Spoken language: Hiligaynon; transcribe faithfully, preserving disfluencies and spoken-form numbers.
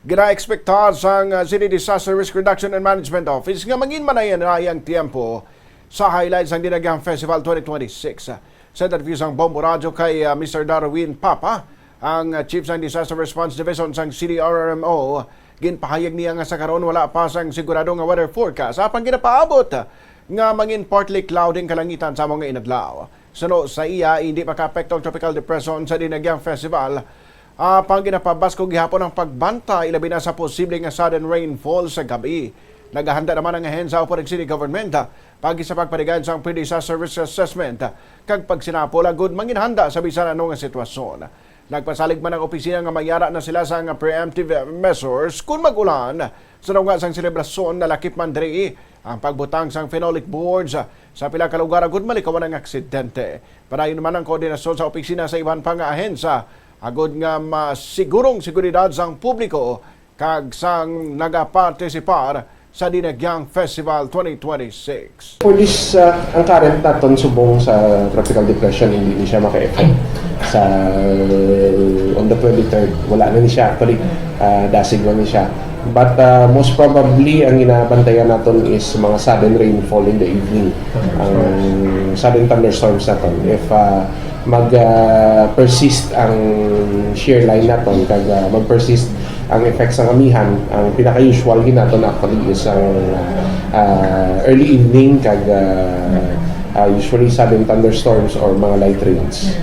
Ginaekspektar sang, uh, City Disaster Risk Reduction and Management Office nga mangin manayang-nayang tiyempo sa highlights sang Dinagyang Festival twenty twenty-six. Sa interview sang Bombo Radyo kay, uh, Mister Darwin Papa, ang, uh, Chief sang Disaster Response Division sang C D R R M O, ginpahayag niya nga sa karon wala pa sang sigurado nga weather forecast, apang ginapaabot nga mangin partly cloudy ang kalangitan sa mga inadlaw. Suno sa iya, hindi makaapekto ang tropical depression sa Dinagyang Festival. Apang ginapabaskog gihapon ang pagbantay, ilabi na sa posible nga sudden rainfall sa gabi. Naghahanda naman ang ahensya upod ang city government, ah, pag sa pagpaligad sang pre-disaster risk assessment, ah, kag pagsinapol agud manginhanda sa bisan ano nga sitwasyon. Nagpasalig man ang opisina nga mayara na sila sang preemptive measures kon mag-ulan. Sa nga sang selebrasyon, nalakip man diri ang pagbutang sang phenolic boards sa pila ka lugar agud malikawan ang aksidente. Padayon man ang koordinasyon sa opisina sa iban pa nga ahensya agud nga masigurong seguridad sang publiko kag sang nagapartisipar sa Dinagyang Festival twenty twenty-six. For this, uh, ang current naton subong sa tropical depression, hindi ni siya maka-effect sa, on the twenty-third. Wala na ni siya, actually, uh, dasig na ni siya. But, uh, most probably, ang inabantayan naton is mga sudden rainfall in the evening. Ang sudden thunderstorms naton. If, uh, mag, uh, persist ang shear line naton, kag, uh, mag-persist ang effects sang amihan, ang pinaka-usual gid naton actually is ang, uh, early evening kag, uh, uh, usually sudden thunderstorms or mga light rains.